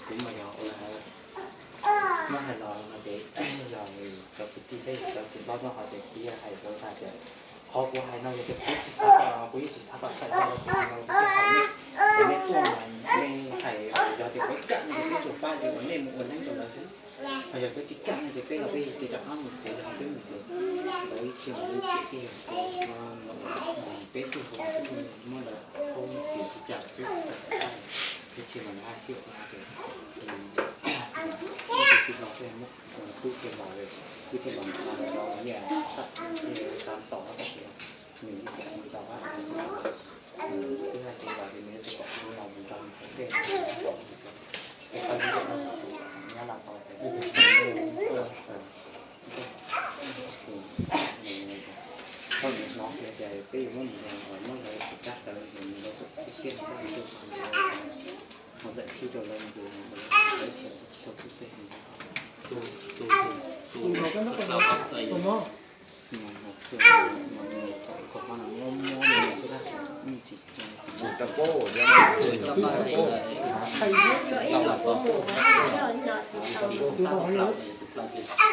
Kuv mas yog ua muab hais los no ces yog cov kwv tij peb cov tsis paub nyob qhov ces kuv yeej hais rau tag tias qhov kuv hais no yog tias kuv tsis xav kom, kuv yeej tsis xav kom xav tau, kuv hais no kuv twb hais nej, nej tuaj mas nej hais yog tias kuv kam no ces peb tsuas pab ces uas nej mus ua neeb rau lawv xwb. Ho yog kuv tsis kam no ces peb los peb ces rov qab mus tsev, rov qab mus tsev. Lawv ib txhia mas lawv cem tej yog peb tug hauv muab lawv qhaub txiav tsis cas xwb, ib txhia mas lawv haj hiam no ces tij laug thiaj muab tub thiaj los, tub thiaj los mus txog ntawm no niaj xav tom no tias nws ib txhia mus tau qab, twb hais tias los ces nws yuav tsis kom kuv los mus nrog nws sawv dej, es qhov no nyab laj tau tias koj hnov tias peb yuav muab nws, muab lawv tus kab hlawv ces nws lawv tuaj kub siab nws koj tus tus mus zam khib rau lawv no ces lawv tsis tau kub siab. Tsis tau paub, tsis tau paub.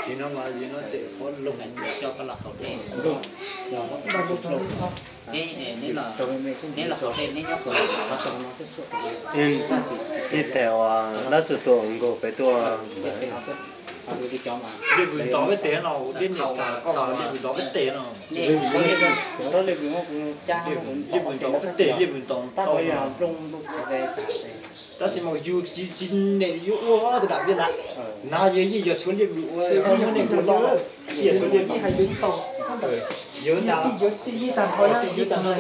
Tsis no mas yus no tseem qhuav lug. Ib teg uas lab txug tus nkaus pem tuaj ntawd. Liaj vwm ntov peb teg no, ua deb niam tas koj mas liaj vwm ntov peb teg no. Liaj vwm ntov peb teg, liaj vwm ntov tau. Tab sis mas yus tsis, tsis nem yuav ua tus dam viaj na. Na yog yeej yog tshuav liaj vwm ua, muab nej ua loj, yeej yog tshuav liaj vwm. Yog tas, yog tas no,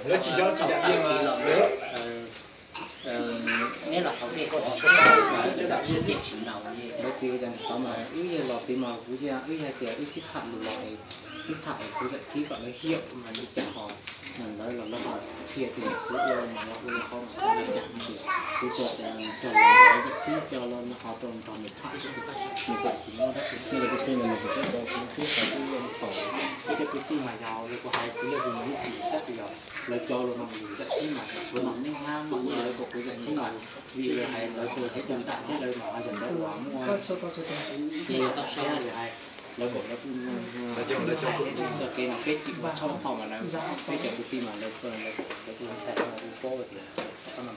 lawv tsis nco tsis dam viaj mas lawv, neb los hauv dej koj tsis tshua paub mas lawv cov dam viaj xwb. Lawv txiv ua cas nim no mas wb yog los tid mas kuv yog wb yog hais tias wb sib tham lus los es sib tham es kuv zam khib kom lawv hiam mas li cas ho lawv los lawv ho qhia tias kuv ua mas los ua li qhov mas xav li cas no ces kuv tsuas cog los lawv zam khib cog los ho rau nrog nws tham xwb, nws kom tsis muaj dab tsi thiab. Kuv cov kwv tij mas yog li kuv hais tsis liaj vwm mas yeej tsis tab sis yog lawv cov lus no yus zam khib mas tshuav nom nyob hnab nom nyob lawv kom kuv zam khib mas vim hais lawv xwb lawv cov nram thiab lawv mas ho yog ntawd uas muaj ces yog tau siab li hais lawv kom lawv kuj txoj kev no peb tsis ua tshaj qhov mas lawv peb cov kwv tij mas lawv lawv kuj ntshai lawv kuj paub tias qhov no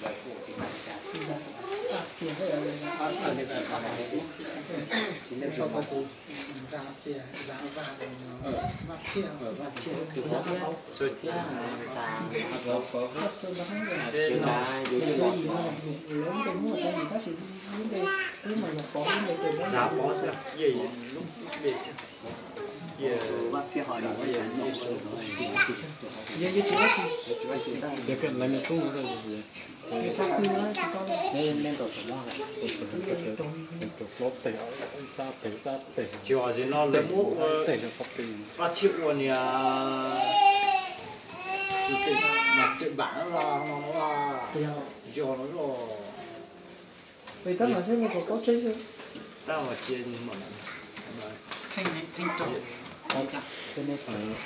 lawv kuj tsis nqa li cas. Ces no lawv muab ua, ua tshij ua niag, mas tseem npam no los no los, yog no zoj. Tab mas cia,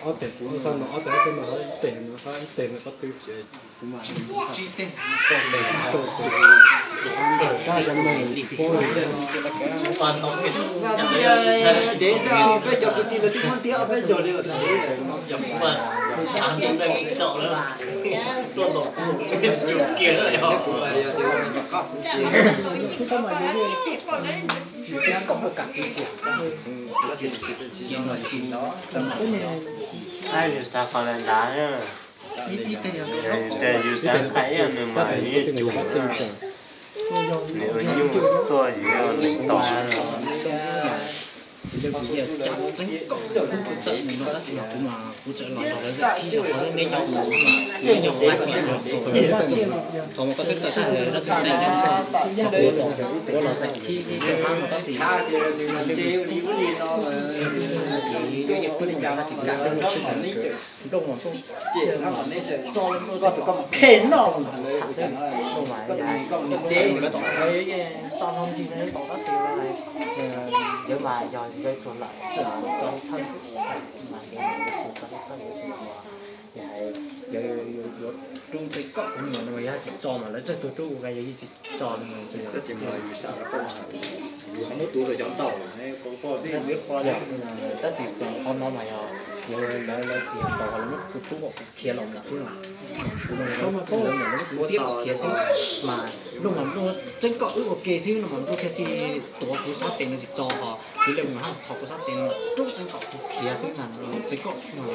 ob teg kuv xav no ob teg, ob teg no ib teg no ib teg no pob tw. Cia, dev xwb, peb cov kwv tij lawv twb muab ntiab peb zaug li os. Xav qhov ntawd ntag. Yus xav nqa ib nws mas yeej cus, nws ua nyuj tuaj yus yeej tom. Yog kuv yeej cab txeeb koj tus tawm mus no tab sis mas kuv mas kuv tseem los nrog lawv zaj khib zog qhov nej nyob kuv mas kuv nyob qhov vaj ciam no, qhov mas koj twb tawm tag lawm, dab tsi xeem nyob qhov kuv, kuv los zaj khib ib co qab no tab sis nplooj mas nplooj, koj tus koj mus phem noj los tham xwb, nplooj mas yog txoj hmoo ntsis no tau tab sis yawg mas yog yawg tsuag lawm, tso lub thawj mas yawg mas yawg tsuag tso lub thawj, yawg tsuag, yawg hais yawg yuav rub txeeb koj kuv me nyuam no mas yog tsis tso mas lawv tsawg tuag rub ua yawg yeej tsis tso li. Tab sis qhov no mas yog yawg lawv lawv tsis yog ntaus, lawv muab kuv rub kom kuv khiav los mus xwb no. Kuv mas lawv muab kuv rub kom khiav xwb mas nplooj mas nplooj txeeb koj wb ua ke xwb no mas nplooj thiaj li tuav kuv sab tes no tsis tso, ho kuv li mus hab thov kuv sab tes no rub txeeb kom kuv khiav xwb na, txeeb koj kuv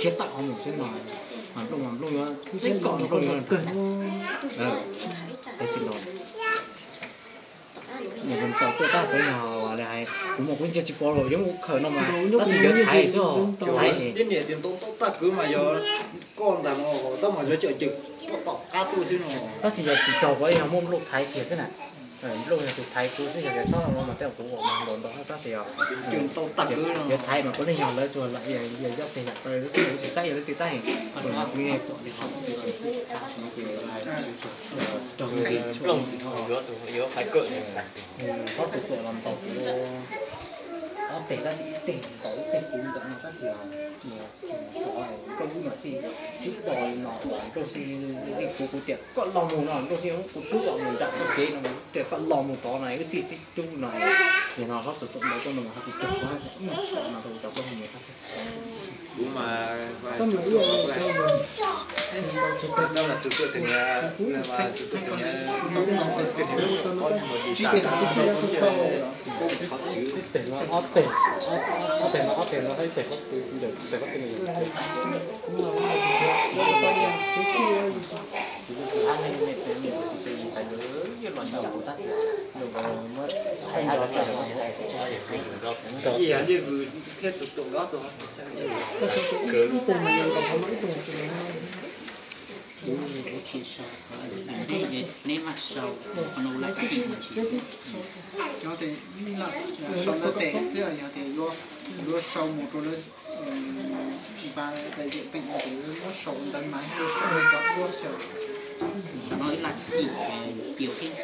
khiav tawm qhov mus xwb no. Mas nplooj mas nplooj yuav txeeb koj nplooj yuav, tsis ntaus. Mus tau tuaj tab peb no li hais kuv mas kuv ntsia tsis pom los yuav mus khawm no mas tab sis yuav thaiv xwb, thaiv. Ib niam tias ntau ntau tag kwv mas yog koj ntag no, tab mas yog cawm cawm koj tom qab tuaj xwb no. Tab sis yog tsis raug ko yog muaj nplooj thaiv kiag xwb na. Nplooj yog tus thaiv kuv xwb, yog tias txhob no mas tej kuv ua mas ntaus ntau tab sis yog cawm ntau tag kwv no. Yog thaiv mas kuv leej yog lawv tsuas lam yog yog teg yam tau lub tsis saib yog lub twg tab sis kuv yeej pom li qhov raug nplooj yuav thaiv kawm li. Ob tug tuam los ntaus kuv ob teg tab sis ib teg ntaus ib teg kuv ntawm no tab sis koj lub mas xij xib do li no, nplooj xij li kuv, kuv tias koj los mus no nplooj xij kuv rub los mus nram txoj kev no, tias koj los mus tod no wb xij xib rub no. Nim no hlob txawm tuam ntaus koj no mas ho tsis raug kuv, ib yam no rau cov poj niam tab sis kuv mas tab mas txug tuaj tus niam, txug tuaj tus niam, ib teg no ob teg, ob teg no ob teg no ib teg, ib teg qhov twg ntawm ib teg qhov twg. Ib tug mas yog nkaus qhov no ib tug mas tsis nkaus. Neb mam sau qhov no ua laj kab ib no tsis, no ces sau ntawv tes xwb, yog tias yuav sau mus rau lawv npa daim diam peem no ces muab sau ntawv maiv rau cov duab xyaw. Qhov no ib laj kab ib, piv qhib.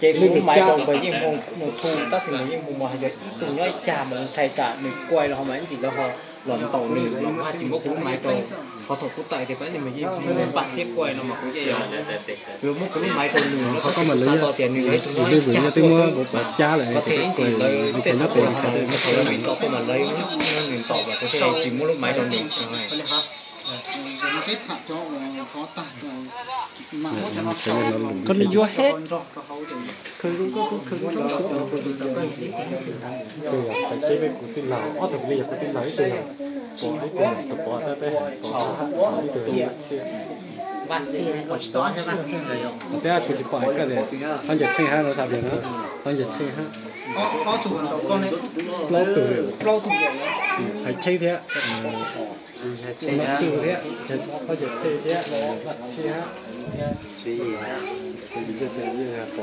Ces kuv maiv rau npawg Yeej Hmoo mus thu tab sis nws Yeej Hmoo mas yog ib tug nyob ib cag mas ntshai tsam nws kuaj los ho mas ib ntsis lawv ho los ntaus nws mas kuv haj tsis muab kuv lub maiv rau. Qhov thaum kuv tawm tias pab nws mas Yeej Hmoo npaj siab kuaj no mas kuv yeej yog yuav muab kuv lub maiv rau nws no tab sis kuv xav tau tias nws yog ib tug nyob ib cag tuaj xwb, kuv thiaj ib ntsis lawv tej thaum kuj los ho nws thaum lawv nws ntaus tuaj mas lawv nws ntaus mas kuv thiaj tsis muab lub maiv rau nws. Koj li yuav heb, khaws zoo koj kuj khaws zoo xwb. Tus yog thaiv tsheb peb kuv tij laug, ob tug li yog kuv tij laug ib tug yog pov ib tug yog pov ib tug Vaj Txhiaj, Vaj Txhiaj. Thiab kuv tsis pom koj tias Thab Ncaws Tsheej hab no sab tias no, Thab Ncaws Tsheej hab. Plaub tug, thaiv tsheb thiab, Thab Ncaws Tsheej thiab, Vaj Txhiaj hab.